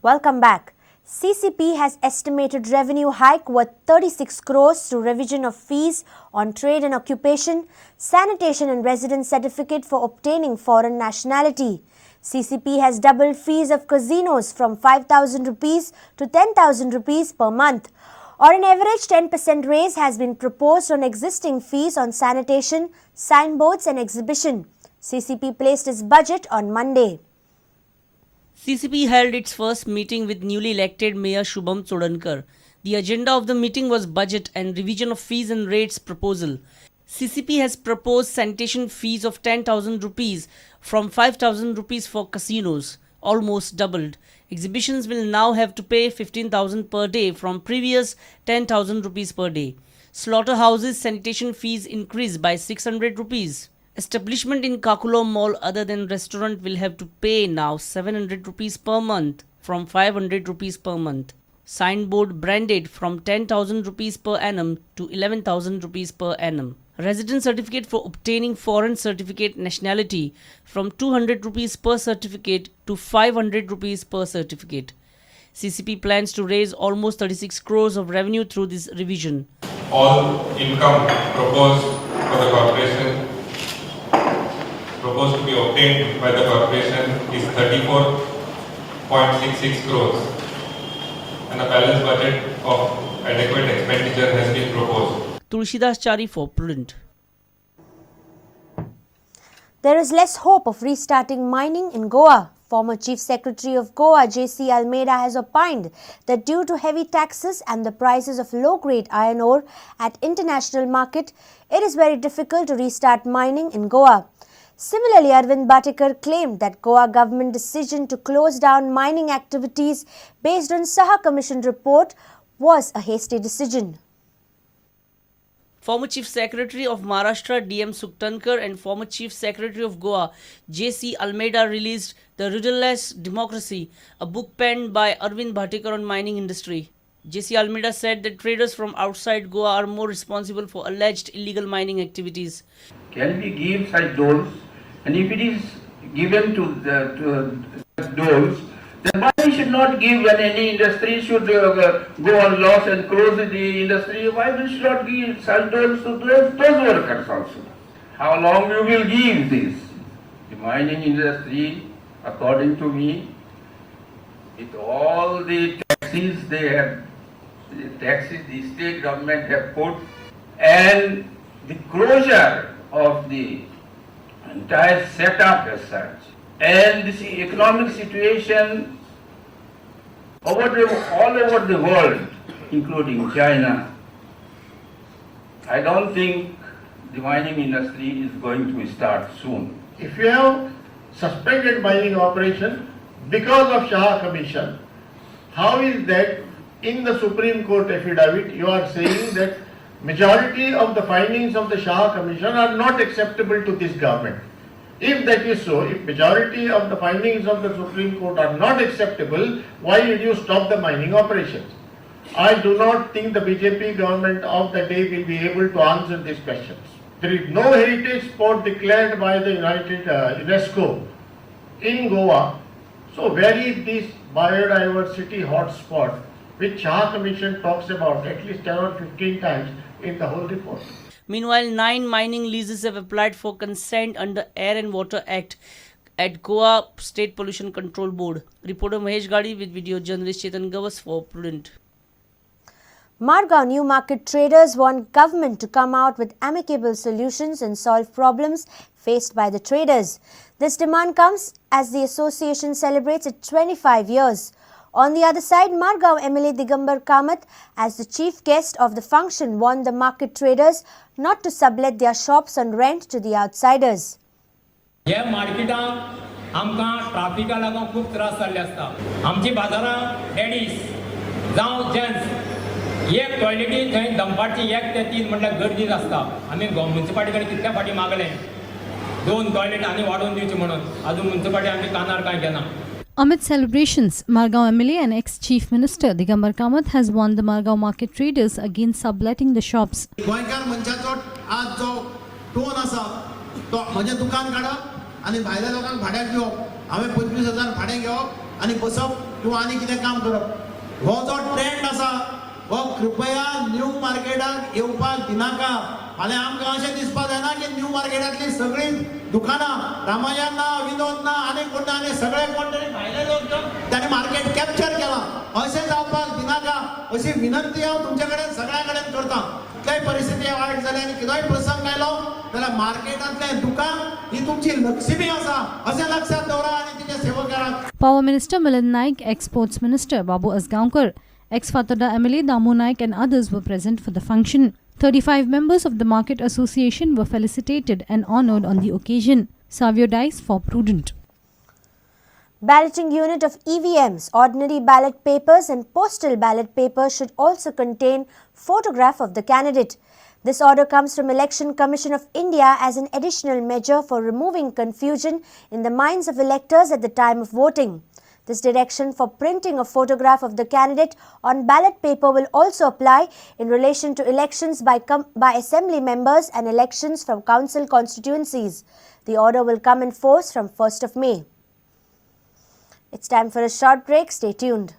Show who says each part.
Speaker 1: Welcome back. CCP has estimated revenue hike worth 36 crores through revision of fees on trade and occupation, sanitation and residence certificate for obtaining foreign nationality. CCP has doubled fees of casinos from 5,000 rupees to 10,000 rupees per month. Or an average 10% raise has been proposed on existing fees on sanitation, signboards and exhibition. CCP placed its budget on Monday.
Speaker 2: CCP held its first meeting with newly elected Mayor Shubham Chodankar. The agenda of the meeting was budget and revision of fees and rates proposal. CCP has proposed sanitation fees of 10,000 rupees from 5,000 rupees for casinos, almost doubled. Exhibitions will now have to pay 15,000 per day from previous 10,000 rupees per day. Slaughterhouses sanitation fees increased by 600 rupees. Establishment in Kakulo Mall other than restaurant will have to pay now 700 rupees per month from 500 rupees per month. Signboard branded from 10,000 rupees per annum to 11,000 rupees per annum. Resident certificate for obtaining foreign certificate nationality from 200 rupees per certificate to 500 rupees per certificate. CCP plans to raise almost 36 crores of revenue through this revision.
Speaker 3: All income proposed for the corporation, proposed to be obtained by the corporation is 34.66 crores and a balanced budget of adequate expenditure has been proposed.
Speaker 2: Tulsidas Chari for Prudent.
Speaker 1: There is less hope of restarting mining in Goa. Former Chief Secretary of Goa, J.C. Almeida, has opined that due to heavy taxes and the prices of low-grade iron ore at international market, it is very difficult to restart mining in Goa. Similarly, Arvind Bhatikar claimed that Goa government decision to close down mining activities based on Saha Commission report was a hasty decision.
Speaker 2: Former Chief Secretary of Maharashtra D.M. Suktankar and former Chief Secretary of Goa J.C. Almeida released The Rudderless Democracy, a book penned by Arvind Bhatikar on mining industry. J.C. Almeida said that traders from outside Goa are more responsible for alleged illegal mining activities.
Speaker 4: Can we give such doles? And if it is given to the doles, then why we should not give when any industry should go on loss and close the industry? Why we should not give such doles to those workers also? How long you will give this? The mining industry, according to me, with all the taxes they have, the taxes the state government have put, and the closure of the entire setup as such, and this economic situation all over the world, including China, I don't think the mining industry is going to start soon.
Speaker 5: If you have suspended mining operation because of Shah Commission, how is that in the Supreme Court affidavit you are saying that majority of the findings of the Shah Commission are not acceptable to this government? If that is so, if majority of the findings of the Supreme Court are not acceptable, why did you stop the mining operations? I do not think the BJP government of the day will be able to answer these questions. There is no heritage spot declared by the UNESCO in Goa. So where is this biodiversity hotspot which Shah Commission talks about at least 10 or 15 times in the whole report?
Speaker 2: Meanwhile, 9 mining leases have applied for consent under Air and Water Act at Goa State Pollution Control Board. Reporter Mahesh Gadi with video journalist Chetan Gavas for Prudent.
Speaker 1: Margao New Market traders want government to come out with amicable solutions and solve problems faced by the traders. This demand comes as the association celebrates its 25 years. On the other side, Margao MLA Digambar Kamath, as the chief guest of the function, warned the market traders not to sublet their shops on rent to the outsiders.
Speaker 6: हे मार्केटांत आमकां ट्राफिका लागून खूब त्रास जाल्ले आसता. आमची बाजारां ladies जावं जेंट्स एक टॉयलेटी थंय दनपारची 1 ते 3 म्हटल्यार गर्दी आसता. आमी म्युन्सिपाल्टी कडेन कितल्या फावटी मागलें 2 टॉयलेट आनी वाडोवन दिवचे म्हणून, आजून म्युन्सिपाल्टी आमच्या कानार कांय घेना.
Speaker 7: Amid celebrations, Margao MLA and ex-Chief Minister Digambar Kamath has warned the Margao market traders against subletting the shops.
Speaker 8: गोंयकार मनशाचो आज जो टोन आसा तो म्हजें दुकान काडप आनी भायल्या लोकांक भाड्याक दिवप, हांवें 25,000 भाडें घेवप आनी बसप किंवा आनी कितें काम करप. हो जो ट्रेंड आसा हो कृपया न्यू मार्केटाक येवपाक दिनाका. फाल्यां आमकां अशें दिसपाक जायना की न्यू मार्केटांतली सगळीं दुकानां रामायान ना, विनोद ना, आनी कोण ना, आनी सगळे कोण तरी भायले लोक येवन ताणें मार्केट कॅप्चर केलां, अशें जावपाक दिनाका अशी विनंती हांव तुमचे कडेन सगळ्या कडेन करता. कितल्याय परिस्थिती वायट जाली आनी कितलोय प्रसंग आयलो जाल्यार मार्केटांतलें दुकान ही तुमची लक्ष्मी आसा अशें लक्षात दवरा आनी तिचें सेवा करात.
Speaker 7: Power Minister Milind Naik, ex-Sports Minister Babu Azgaonkar, ex-Fatorda MLA Damu Naik and others were present for the function. 35 members of the Market Association were felicitated and honoured on the occasion. Savio Dice for Prudent.
Speaker 1: Balloting unit of EVMs, ordinary ballot papers and postal ballot papers should also contain photograph of the candidate. This order comes from Election Commission of India as an additional measure for removing confusion in the minds of electors at the time of voting. This direction for printing a photograph of the candidate on ballot paper will also apply in relation to elections by assembly members and elections from council constituencies. The order will come in force from 1st of May. It's time for a short break. Stay tuned.